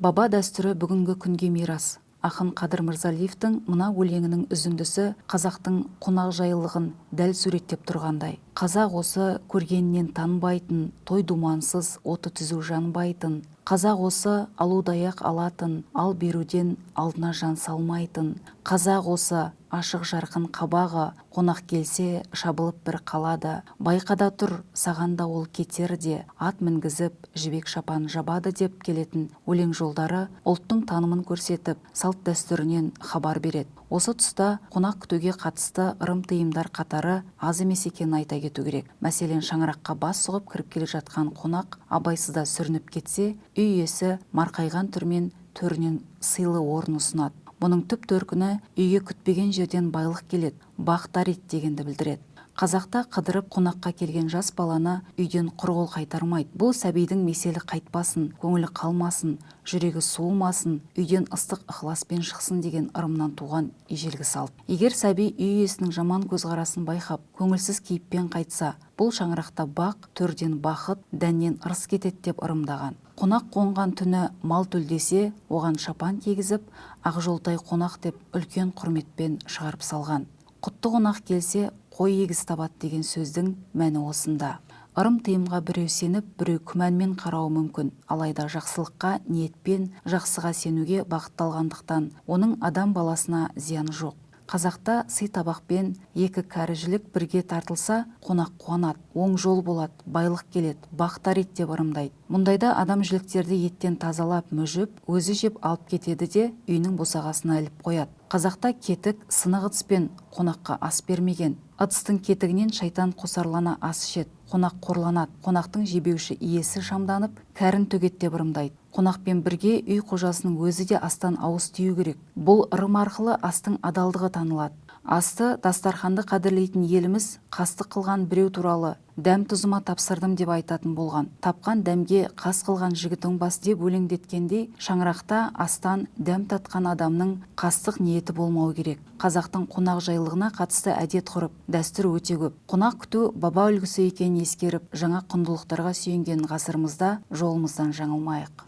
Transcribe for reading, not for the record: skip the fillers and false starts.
Баба дәстүрі бүгінгі күнге мирас. Ақын Қадыр Мырзалиевтің мына өлеңінің үзіндісі қазақтың қонақжайлылығын дәл суреттеп тұрғандай. Қазақ осы көргенінен танбайтын, той думансыз оты түзу жанбайтын. Қазақ осы алудай-ақ алатын, ал беруден алдына жан салмайтын. Қазақ осы ашық жарқын қабағы, қонақ келсе шабылып бір қалады. Байқа да тұр, саған да ол кетер де, ат мінгізіп, жібек шапан жабады деп келетін өлең жолдары ұлттың танымын көрсетіп, салт-дәстүрінен хабар береді. Осы тұста қонақ күтуге қатысты ырым-тыйымдар қатары аз емес екенін айта кету керек. Мәселен, шаңыраққа бас сұғып кіріп келе жатқан қонақ абайсызда сүрініп кетсе, үй иесі марқайған түрмен төрінен сыйлы орын ұсынады. Бұның түп төркіні үйге күтпеген жерден байлық келеді, бақ тариды дегенді білдіреді. Қазақта қыдырып қонаққа келген жас баланы үйден құр қол қайтармайды. Бұл сәбидің меселі қайтпасын, көңілі қалмасын, жүрегі суымасын, үйден ыстық ықыласпен шықсын деген ырымнан туған ежелгі салт. Егер сәби үй иесінің жаман көзқарасын байқап, көңілсіз кейіппен қайтса, бұл шаңырақта бақ, төрден бақыт, дәннен ырыс кетеді деп ырымдаған. Қонақ қонған түні мал төлдесе, оған шапан кигізіп, ақжолтай қонақ деп үлкен құрметпен шығарып салған. Құтты қонақ келсе, қой егіз табады деген сөздің мәні осында. Ырым-тыйымға біреу сеніп, біреу күмәнмен қарауы мүмкін. Алайда жақсылыққа ниетпен, жақсыға сенуге бағытталғандықтан, оның адам баласына зияны жоқ. Қазақта сый табақпен екі кәрі жілік бірге тартылса, қонақ қуанады, оң жол болады, байлық келеді, бақ тариды деп ырымдайды. Мұндайда адам жіліктерді еттен тазалап, мүжіп, өзі жеп алып кетеді де үйінің босағасына іліп қояды. Қазақта кетік, сынық ыдыспен қонаққа ас бермеген. Ыдыстың кетігінен шайтан қосарлана ас ішеді, қонақ қорланады, қонақтың жебеуші иесі шамданып, кәрін төгеді деп ырымдайды. Қонақпен бірге үй қожасының өзі де астан ауыз тию керек. Бұл ырым арқылы астың адалдығы танылады. Асты, дастарханды қадірлейтін еліміз қастық қылған біреу туралы дәм тұзыма тапсырдым деп айтатын болған. Тапқан дәмге қас қылған жігіт оңбас деп өлеңдеткендей, шаңырақта астан дәм татқан адамның қастық ниеті болмау керек. Қазақтың қонақжайлығына қатысты әдет-ғұрып, дәстүр өте көп. Қонақ күту баба үлгісі екенін ескеріп, жаңа құндылықтарға сүйенген ғасырымызда жолымыздан жаңылмайық.